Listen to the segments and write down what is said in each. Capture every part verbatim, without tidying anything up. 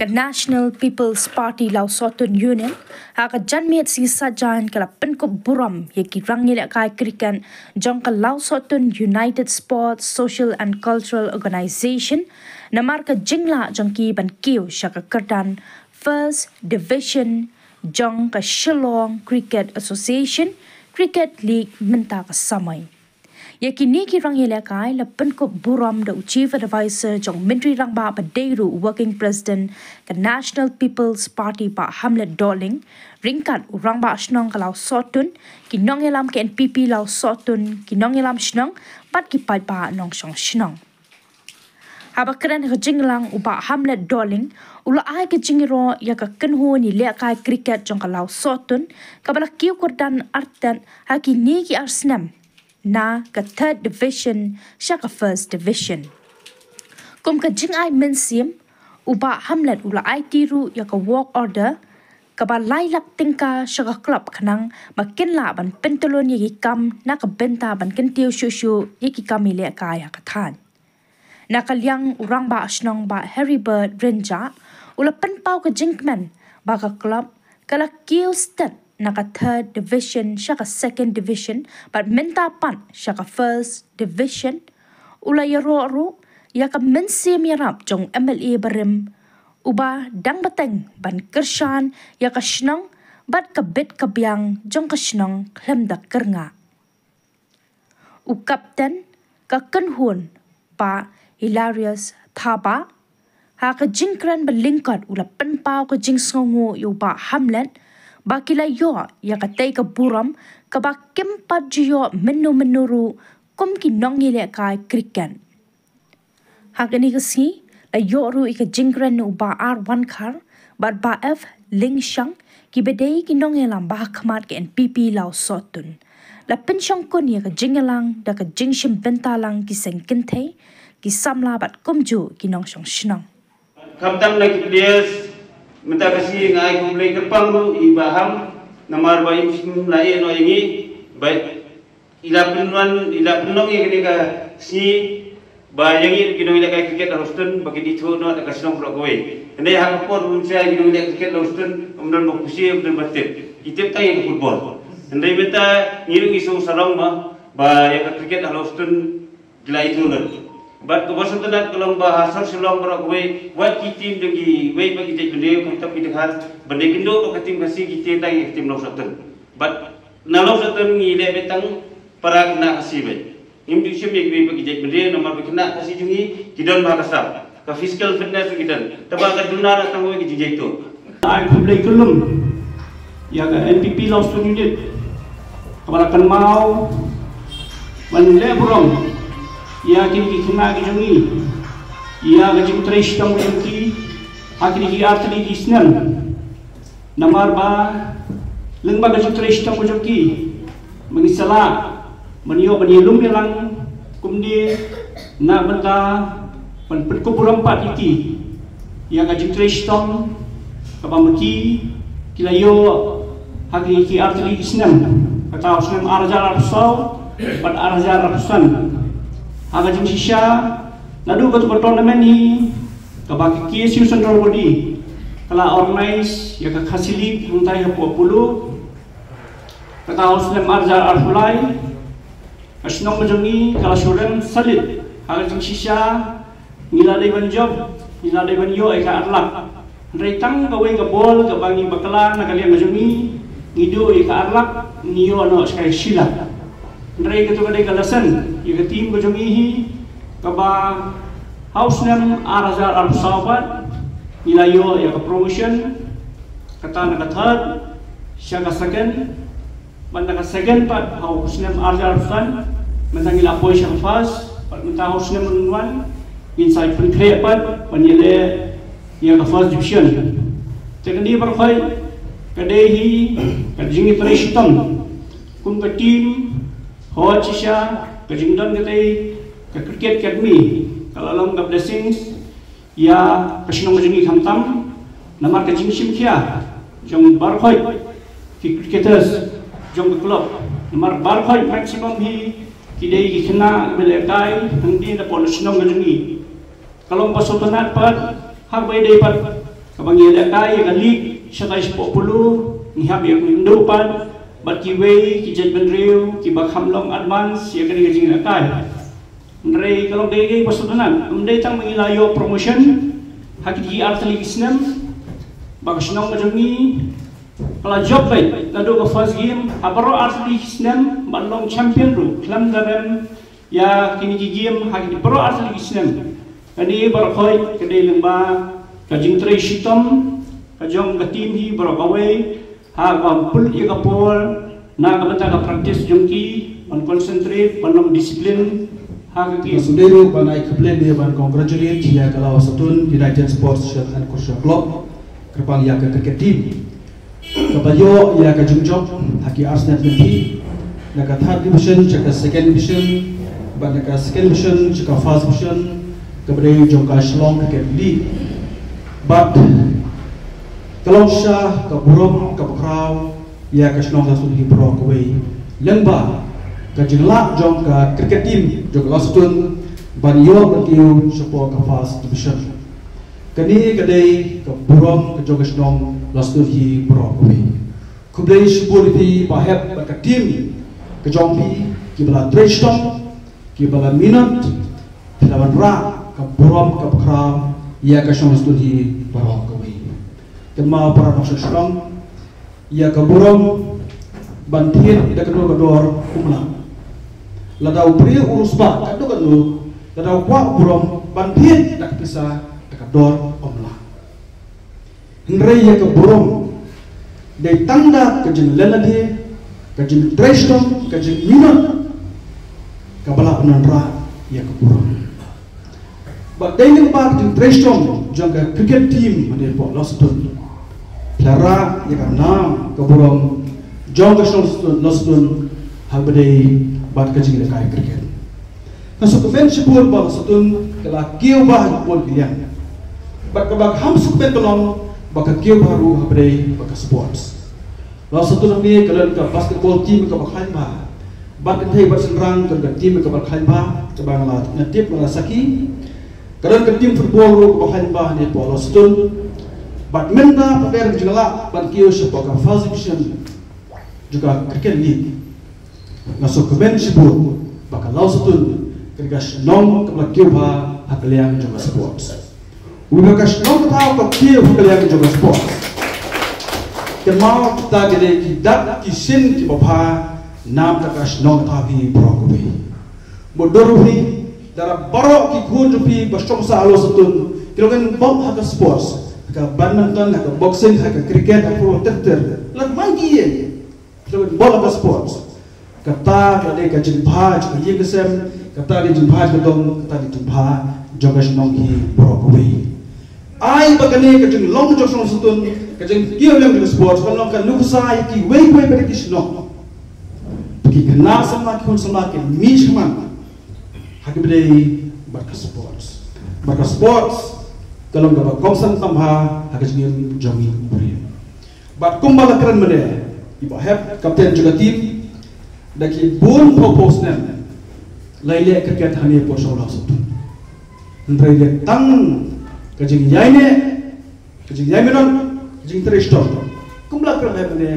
Ka National People's Party Lawsohtun Unit ha ka janmiet sngi Saitjaiñ ka la pynkup burom ïa ki rangïalehkai cricket jong ka Lawsohtun United Sports Social and Cultural Organization namar ka jinglah jong ki ban kiew sha ka kyrdan First Division jong ka Shillong Cricket Association Cricket League mynta ka samoi. Ïa kine ki rangïalehkai la pynkup burom da u Chief Advisor jong u Myntri Rangbah ba dei ruh u Working President ka National People's Party Bah Hamlet Dohling, ryngkat u Rangbah Shnong ka Lawsohtun, ki nongïalam ka N P P Lawsohtun, ki nongïalam shnong bad ki paidbah nongshong shnong. Haba kren ha ka jingïalang u Bah Hamlet Dohling u la ai ka jingïaroh ïa ka kynhun ïalehkai cricket jong ka Lawsohtun kaba la kiew kyrdan artat ha kine ki ar snem na ka Third Division sha ka First Division. Kum ka jingai mynsiem, u Bah Hamlet u la aiti ruh ïa ka work order kaba lai lak tyngka sha ka club khnang ba kin lah ban pyntylun ïa ki kam na ka bynta ban kyntiew shuh shuh ïa ki kam ïalehkai ha ka thaiñ. Na ka liang u Rangbah Shnong Bah Heribert Rynjah u la pynpaw ka jingkmen ba ka club ka la kiew stet na ka Third Division sha ka Second Division bad mynta pat sha ka First Division. U la ïaroh ruh ïa ka mynsiem ïarap jong u M L A barim uba dang bteng ban kyrshan ïa ka shnong bad ka bit ka biang jong ka shnong khlem da kyrngah. U kapten ka kynhun Bah Hilarius Thabah ha ka jingkren ba lyngkot u la pynpaw ka jingsngewnguh ïa u Bah Hamlet ba ki la ïoh ïa katei ka burom kaba kim pat ju ïoh mynno mynno ruh kum ki nongïalehkai cricket. Ha kane ka sngi la ïoh ruh ïa ka jingkren na u Bah R Wankhar bad Bah F Lyngshang kiba dei ki nongïalam ba ha khmat ka N P P Lawsohtun. La pynshongkun ïa ka jingïalang da ka jingshim bynta lang ki seng kynthei, ki samla bad kumjuh ki nongshong shnong. Khamtam na ki players mynta ka sngi nga ai khublei kyrpang ruh ïa i Bah Ham namar ba im shim la ïeh noh ïa ngi ba i la pynwan, i la pynlong ïa kane ka sngi ba ïa ngi ki nongïalehkai cricket ha Houston ba kin ithuh noh da ka shnong baroh kawei. Hynrei ha ka por ba mynshwa ïa ki nongïalehkai cricket ha Houston ym don ba khushi, ym don ba tip. Ki tip tang ïa ka football. Hynrei mynta ngi ruh ngi sngewsarong ba, ba ïa ka cricket ha Houston ki la ithuh lut. Bad kaba sngewtynnat ka long ba ha sor Shillong baroh kawei wat ki team jong kiwei pat ki jaitbynriew, khamtam ki dkhar, ban ïakynduh bad ka team Khasi ki tieng tang ïa ka team Lawsohtun. Bad na Lawsohtun ngi leh beit tang para khynnah Khasi beit. Ngim ju shim ïa kiwei pat ki jaitbynriew namar ba ki khynnah Khasi jong ngi ki don bha ka sap. Ka physical fitness ki don. Te ba ka duna na tang wei ka jingjaituh. Ai khublei kyllum ïa ka N P P Lawsohtun Unit kaba la kynmaw ban leh burom ïa kine ki khynnah ki jong ngi, ïa ka jingtrei shitom jong ki ha kine ki artylli ki snem. Namar ba lyngba ka jingtrei shitom ka jong ki, ba ngi sa lah ban ïoh ban ïalum ïalang kumne na bynta ban pynkup burom pat ïa ki ïa ka jingtrei shitom kaba ma ki ki la ïoh ha kine ki artylli ki snem, kata u snem ar hajar arphew saw bad ar hajar arphew san. Ha ka jingshisha naduh katu ka tournament hi kaba ka K S U Central Body ka la organise ïa ka Khasi League hangtai hapoh Polo. Kata u snem ar hajar arphew lai ka shnong ka jong ngi ka la shu rem salit. Ha ka jingshisha ngi la dei ban jop, ngi la dei ban ïoh ïa ka ar lak. Hynrei tang kawei ka bol kaba ngi bakla na ka liang ka jong ngi, ngi duh ïa ka ar lak, ngi ïoh noh shakai shi lak. Hynrei katu ka dei ka lesson ïa ka team ka jong ngi hi, kaba ha u snem ar hajar arphew saw pat ngi la ïoh ïa ka promotion, kata na ka third sha ka second, bad na ka second pat ha u snem ar hajar arphew san mynta ngi la poi sha ka first, bad mynta ha u snem ban wan ngin sa pynkhreh pat ban ïaleh ïa ka first division. Te kane baroh khoit ka dei hi ka jingïatrei shitom kum ka team. Hooid shisha ka jingdon katei ka cricket academy ka la long ka blessings ïa ka shnong ka jong ngi khamtam namar ka jingshim khia jong baroh khoit ki cricketers jong ka club, namar baroh khoit maximum hi ki dei ki khynnah kiba lehkai hangne na pdeng shnong ka jong ngi. Ka long ba sngewtynnat pat haba ïadei pat Kaba ngi ïalehkai ïa ka league shatai shapoh Polo, ngi hap ïa ka Indo pat bad kiwei ki jaitbynriew kiba kham long advance ïa kane ka jingïalehkai. Hynrei ka long kaei kaei ba sngewtynnat, ym dei tang ba ngi la ïoh promotion ha kine ki artylli ki snem, ba ka shnong ka jong ngi ka la jop beit naduh ka first game ha baroh artylli ki snem bad long champion ruh khlem da rem ïa kine ki game ha kine baroh artylli ki snem. Kane baroh khoit ka dei lyngba ka jingtrei shitom ka jong ka team hi baroh kawei, ha kaba pynlut ïa ka por na ka bynta ka practice jong ki, ban concentrate, ban long discipline ha ka game. Sdei ruh ban ai khublei ne ban congratulate ïa ka Lawsatun United Sports Social and Cultural Club kyrpang ïa ka cricket team kaba ïoh ïa ka jingjop ha ki ar snem lynti, na ka third division sha ka second division bad na ka second division sha ka first division, kaba dei jong ka Shillong Cricket League. Bad ka long shisha ka burom kaba khraw ïa ka shnong Lawsatun hi baroh kawei lyngba ka jinglah jong ka cricket team jong ka Lawsatun ban ïoh ban kiew shapoh ka first division. Kane ka dei ka burom ka jong ka shnong Lawsatun hi baroh kawei. Khublei shibun ïa phi ba hep bad ka team ka jong phi, kiba la trei shitom, kiba la minot, phi la wanrah ka burom kaba khraw ïa ka shnong Lawsatun hi baroh kawei. Kynmaw para nongshong shnong, ïa ka burom ban thied da kano ka dor um lah. Lada u briew u riewspah katno katno, lada u kwah burom ban thied da ka pisa, da ka dor um lah. Hynrei ïa ka burom dei tang da ka jingleh lade, ka jingtrei shitom, ka jingminot, kaba lah ban wanrah ïa ka burom. Bad dei lyngba ka jingtrei shitom jong ka cricket team hangne hapoh Lawsatun, phi la rah ïa ka nam ka burom jong ka shnong Lawsatun, Lawsatun, ha kaba dei bad ka jingïalehkai cricket. Nga sngewkmen shibun ba Lawsatun ka la kiew bha ha ki bun ki liang. Bad kaba kham sngewkmen ka long ba ka kiew bha ruh ha kaba dei bad ka sports. Lawsatun hangne ka don ka basketball team kaba khlaiñ bha. Bad kynthei bad shynrang ka don ka team kaba khlaiñ bha, kaba nga la, nga tip, nga la sakhi. Ka don ka team football ruh kaba khlaiñ bha hangne hapoh Lawsatun. Bad mynta pat ka dei ka jinglah ban kiew shapoh ka first division jong ka cricket league. Nga sngewkmen shibun ba ka Lawsatun ka dei ka shnong kaba la kiew bha ha ka liang jong ka sports. Uba ka shnong ka thaw ka kiew ha ka liang jong ka sports. Kynmaw kita ki dei ki dak ki shin kiba bha na ka bynta ka shnong ka thaw hi baroh kawei. Mutdur ruh hi, lada baroh ki khun jong phi ba shong sah ha Lawsatun ki la nang bok ha ka sports, ha ka badminton, ha ka boxing, ha ka cricket, ha ka football, ter ter, la mang ki ïing. Ki la nang bok ha ka sports. Kata ka dei ka jingbha jong ka ïing ka sem, kata ka dei jingbha jong ka dong, kata ka dei jingbha jong ka shnong hi baroh kawei. Ai ba kane ka jinglong jong ka shnong Lawsatun, ka jingkiew liang jong ka sports, kan long ka nuksa ïa kiwei kiwei pat ki shnong. Ki khynnah samla, ki khun samla kin mih shakhmat ha kaba dei bad ka sports. Bad ka sports ka long kaba kongsan tam bha ha ka jingim jong ngi u briew. Bad kumba la kren mynne i bah hep, kapten jong ka team, da ki bun phew phew snem la ïaleh cricket hangne hapoh shnong Lawsatun. Hynrei dei tang ka jingïaineh, ka jingïaminot, ka jingtrei shitom. Kumba la kren mynne,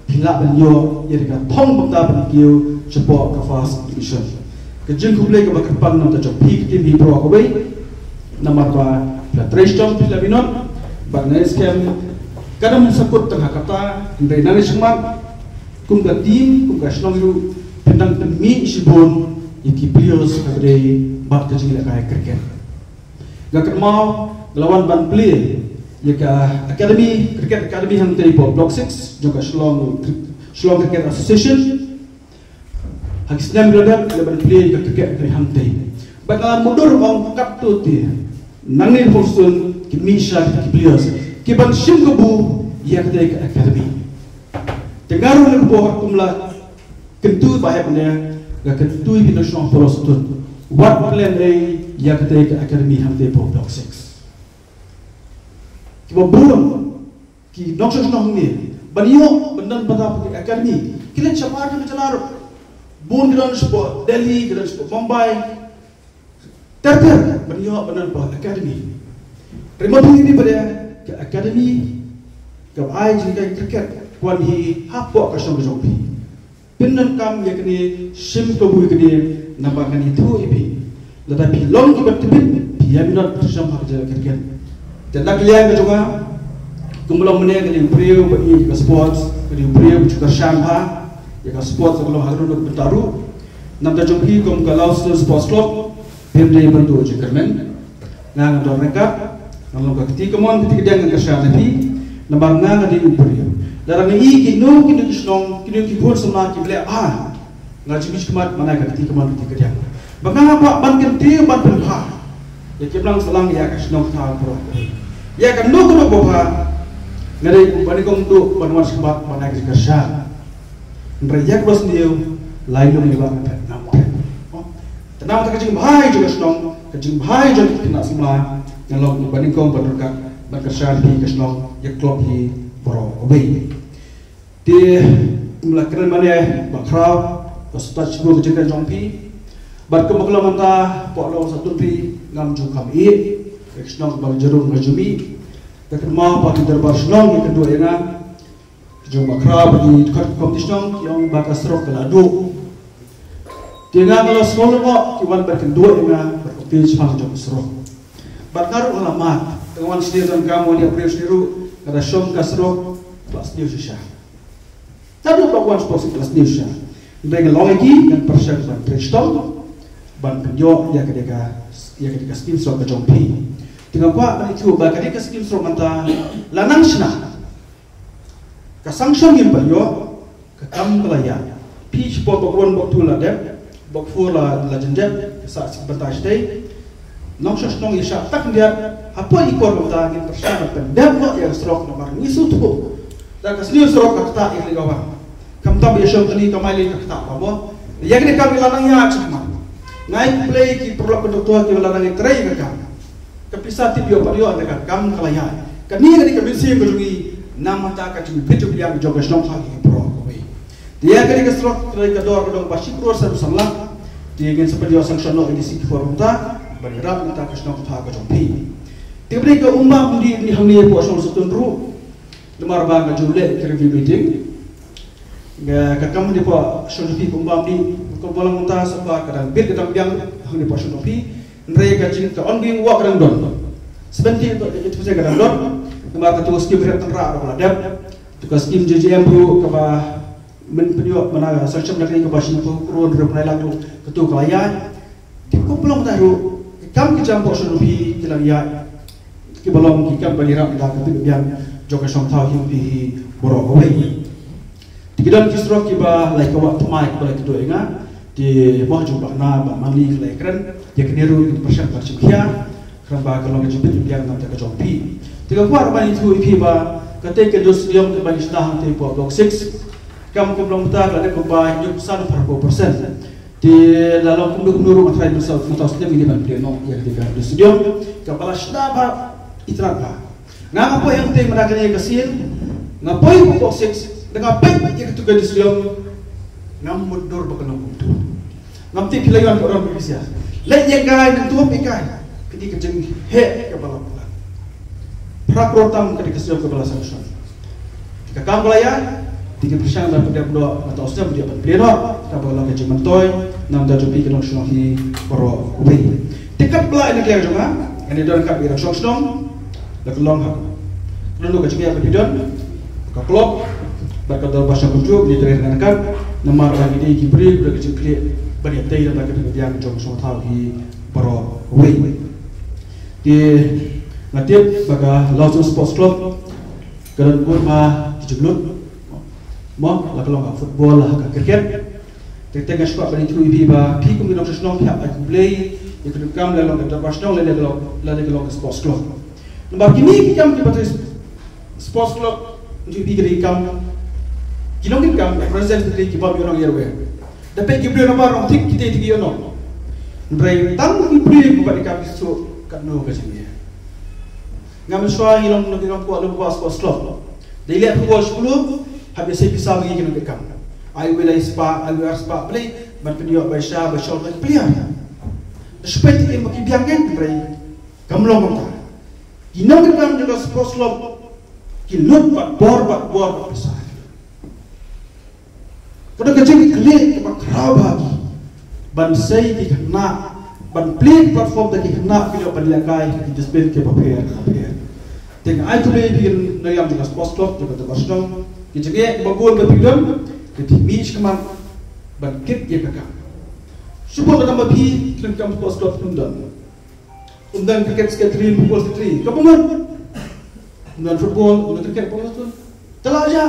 phi lah ban ïoh ïa ka thong bynta ban kiew shapoh ka first division. Ka jingkhublei kaba kyrpang na ka bynta jong phi ka team hi baroh kawei. Namar ba phi la trei shitom, phi la minot, bad nga ngeit skhem ka dang sah kut tang ha kata, hynrei nangne shakhmat kum ka team, kum ka shnong ruh, phin dang pynmih shibun ïa ki players ha kaba dei bad ka jingïalehkai cricket. Nga kynmaw nga la wan ban plie ïa ka academy, cricket academy hangtei hapoh Block six jong ka Shillong, Shillong Cricket Association. Ha ki snem ba la dep, la ban plie ïa ka cricket academy hangtei. Bad nga la mutdur ong katto te, nangne ha Lawsatun kin mih shisha kita ki players kiban shim kabu ïa katei ka academy. Te nga ruh nga la buh kum la kyntu bah hep ne, nga kyntu ïa ki nongshong hapoh Lawsatun, wat plie ei ïa katei ka academy hangtei hapoh Block six. Kiba bun ki nongshong shnong hangne ban ïoh ban don bynta ha ka academy, ki leit shabar jong ka jylla ruh. Bun ki don shapoh Delhi, ki don shapoh Mumbai, ter ter ban ïoh ban don hapoh academy. Hynrei ma phi ïa kine ba dei Academy kaba ai jinghikai cricket wan hi hapoh ka shnong ka jong phi. Pyndonkam ïa kane, shim kabu ïa kane, namar ngan ïathuh ïa phi. Lada phi long kiba tbit, phi ïa minot phi shong ha ka jaka cricket. Te na ka liang ka jong nga, kumba long mynne nga dei u briew ba ïeit ïa ka sports, nga dei u briew ba ju kyrshan bha ïa ka sports, ka long ha ka bynta ruh. Namar jong phi kum ka Lawson Sports Club, phim dei ban duh jingkyrmen. Nga ngan don ryngkat, ngan long ka kti kamon kti kadiang, ngan kyrshan ïa phi. Namar nga nga dei u briew. Lada ngi i kino kino ki shnong, kino ki khun samla kiba leh bha, nga ju mih khmat ban ai ka kti kamon kti kadiang. Ba nga kwah ban kyntiew ban pynbha ïa ki imlang sahlang ïa ka shnong ka thaw baroh. Ïa kano kano ba bha, nga dei u ba nyngkong duh ban wan shakhmat ban ai ka jingkyrshan. Hynrei ïa kaba sniew, lai lum ïa ba ka phet ngam phet. Te namar ka jingbha jong ka shnong, ka jingbha jong ki khynnah samla, nga long u ba nyngkong ban ryngkat ban kyrshan ïa ka shnong, ïa ka club hi baroh kawei. Te ym la kren mane ba khraw, ba sngewthuh shibun ka jingkren jong phi. Bad kumba ka long mynta, hapoh Lawson Sports Club phi, ngam ju kham ïeh. Ka shnong ba jarum nga ju mih. Ka kynmaw ba ki dorbar shnong ki kynduh ïa nga. Jong ba khraw ba ki dkhot competition ki ong ba ka surok ka la duh. Te nga nga la sngew lyngngoh, ki wan bad kynduh ïa nga bad ka pynshong jong ka surok. Bad nga ruh nga la mad, te nga wan sdang donkam, wan ïa briew sdang ruh, nga da shong ka surok ba sdang shisha. Naduh ba wan sport shisha ba sdang shisha. Hynrei nga long ïa ki, ngan pyrshang ban trei shitom ban pynïoh ïa ka dei ka, ïa ka dei ka skim surok ka jong phi. Te nga kwah ban ïathuh ba ka dei ka skim surok mynta la nang shna. Ka sanction ngim pat ïoh, ka kam ka la ïaid. Phi shapoh Block One, Block Two la dep, Block Four la, la jan dep, ka sah sik bynta shatei. Nongshong shnong ïa shah tak khyndiat, hapoh i por mynta ngin pyrshang ban pyndep noh ïa ka surok namar ngi sngewthuh. Da ka sniew surok ka ktah ïa ka liang ka war. Khamtam ïa shong kane ka mai lei ka ktah ba mo. Ïa kane ka kam ngi la nang ïaid shakhmat. Nga ai khublei ki paralok kontraktor kiba la nang ïatrei ïa ka kam. Ka pisa tip ïoh pat ïoh, hynrei ka kam ka la ïaid. Kane ka dei ka mynsiem ka jong ngi, namar ka jingbit jingbiang jong ka shnong ha ki por kawei. Te ïa kane ka surok ka dei ka dor ka dong ba shi klur san phew san lak. Te ngin sa pynïoh sanction noh ïa kine ki por mynta ban ïarap ïa ka shnong ka jong phi. Te ka dei ka umba umdih hangne hapoh shnong Lawson ruh. Namar ba nga ju leh ka review meeting. Nga, ka kam hangne hapoh shnong jong phi ka umba umdih, kumba long mynta, sa ba ka dang bit ka dang biang hangne hapoh shnong jong phi. Hynrei ka jing, ka ongoing work ka dang don. Seventy eighty percent ka dang don. Namar katu ka skim rep tynrah ruh ka la dep. Katu ka skim J J M ruh kaba men pynïoh, mana sanction na ka kaba shiphew klur hynriew phew lai lak ruh katu ka la ïaid. Te kumba long mynta ruh, ki kam ki jam hapoh shnong jong phi ki la ïaid. Kiba long ki kam ban ïarap da ka bit ka biang jong ka shnong thaw hi jong phi hi baroh kawei. Te ki don ki surok kiba la ïa kawah thymmai kiba la ïa kynduh ïa nga. Te mo jong Bah Na, Bah Mani ki la ïa kren. Ïa kane ruh ngin pyrshang ban shim khia. Khnang ba ka long ka jingbit jingbiang na ka bynta ka jong phi. Te nga kwah ban ïathuh ïa phi ba katei ka dusdiong kaba ngi shna hangtei hapoh Block Six. Kam kumba long mynta ka la dep kumba hynñiewphew san haduh hynriewphew percent. Te la long kumno kumno ruh nga tharai mynta mynta u snem ngin ïa ban plie noh ïa katei ka dusdiong kaba la shna bha, itynnad bha. Nga nga poi hangtei mynta kane ka sien, nga poi hapoh Block Six, da nga peit ïa katu ka dusdiong, ngam mutdur ba ka long kumtu. Ngam tip phi la ïoh ba ong phi shisha. Leit ïa kai, nang tuh ïa kai. Ka dei ka jingheh kaba la palat. Phra klur tam ka dei ka sdang kaba la sanction. Te ka kam ka la ïaid, te ngin pyrshang ban pyndep noh, mynta u snem ban plie noh, kaba la ka jingmyntoi na ka bynta jong phi ki nongshong shnong hi baroh kawei. Te katba la ïa na ka liang jong nga, ngan ïa don ryngkat bad ki nongshong shnong. La ka long ha ka long ka jingïaid ba phi don, ka club bad ka dorbar shnong kumjuh, ngi trei ryngkat, namar ba ngi dei ki briew ba don ka jingkyrkhu ban ïaid tei da ka jingbiang jong ka shnong thaw hi baroh kawei. Te nga tip ba ka Lawson Sports Club ka don bun ma ki jinglut. Mo, la ka long ka football, la ka cricket. Te te nga sngewbha ban ïathuh ïa phi ba phi kum ki nongshong shnong phi hap ai khublei ïa ka donkam, la long ka dorbar shnong, la long, la long ka sports club. Namar kine ki kam kiba trei sports club, ïathuh ïa phi ki kam, ki nongkitkam, president secretary ki bym ïoh nong ïa ruh. Da peit ki briew naba rong thik kita ki ïoh nong. Hynrei tang ki briew kiba dei kam ki suk katno ka jingeh. Nga mynshwa ngi long nong ki nongkwah, nongkwah sports club. Dei leh football shi klub, hap ïa sei pisa bad ki nongkitkam. Ai wei lai spah, ai wei ar spah, balei ban pynïoh bai sha, bai shong bai player. Da shu peit ki im ba ki biang ngen, hynrei kam long kumta. Ki nongtrei kam jong ka sports club ki lut bad bor bad bor bad pisa. Ka dei ka jingkylli kaba khraw bha ki ban sei ki khynnah, ban plie platform da ki khynnah ki ban ïakai ki discipline kiba pher bapher. Te nga ai khublei ïa phi nongïalam jong ka sports club jong ka Dorbar Shnong, ki jingeh ba bun ba phi don, ki thimi shakhmat ban kit ïa ka kam. Shu pynlong ba phi kren kam sports club kum don. Ym don cricket secretary, football secretary. Ka pynmut. Ym don football, ym don cricket, football tu. Te la ja.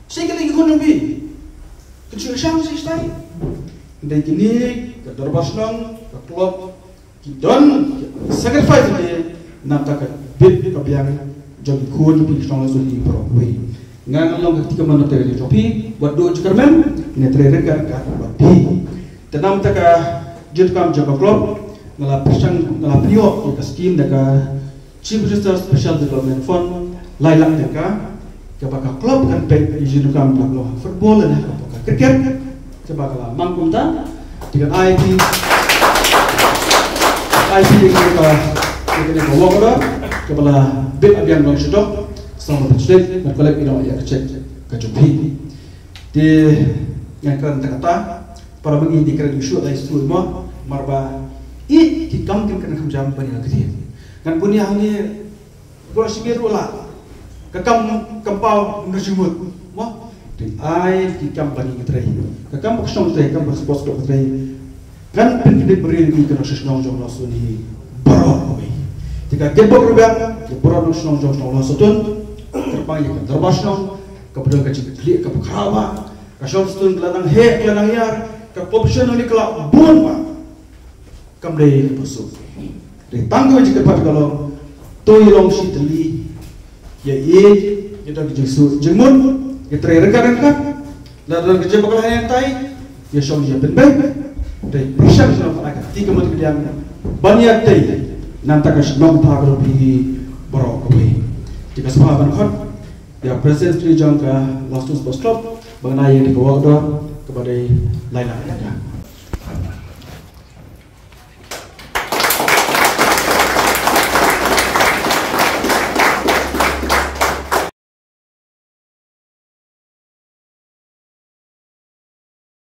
Shi kali ki khun jong phi. Ka shu shang shi stai. Dei kine ka Dorbar Shnong, ka club, ki don sacrifice ne namta ka bit ka biang jong ki khun jong phi shnong la suni pro wei. Nga ngan long ka kti kamon na te ka jong phi, wat do jingkyrmen, ne trei ryngkat ka wat phi. Te namta ka jingkam jong ka club, nga la pyrshang, nga la pynïoh ïa ka skim da ka Chief Minister Special Development Fund, lai lak tyngka, kaba ka club kan peit ïa jingkam ba long football ne ka cricket, kaba ka la mang kumta, te kan ai phi, ai phi ïa ka, ïa ka work order, kaba la bit abiang long sha dok, sa ma phi check, ban collect ïa ka check ka jong phi. Te ngan kren tang kata, para bangeit, ngi kren shuh lai shuh mo, namar ba i ki kam kin kren kham jam ban ïa ka ktien. Ngan bun ïa hangne, bro, shi miet ruh la. Ka kam kam paw ngi jingmut mo. Te ai ki kam ba ngi trei. Ka kam ba ka shnong trei, kam ba sports club trei. Kan pynkyndit briew ïa ka nongshong shnong jong Lawsutun hi baroh kawei. Te ka kitbok ribak ïa baroh nongshong shnong jong Lawsutun, kyrpang ïa ka Dorbar Shnong, kaba don ka jingkitkhlieh kaba khraw bha, ka shong sutun ka la nang heh ka la nang ïar, ka population ka la bun bha. Kam dei kaba suk. Dei tang kawei jingkyrpad ka long, to ïa long shi tylli. Ïa ïeit, ïa don ka jingsuk jingmut, ïa trei ryngkat ryngkat. Lada don ka jingpakla hangtai, ïa shong ïa pynbeit. Te pyrshang sha ka kti kamon kti kadiang ban ïa tei. Namta ka shnong pha ka ruh phi baroh kawei. Te ka sngewbha ban khot ïa President Secretary jong ka Lawsutun Sports Club ban ai ïa ka work order kaba dei lai lak tyngka.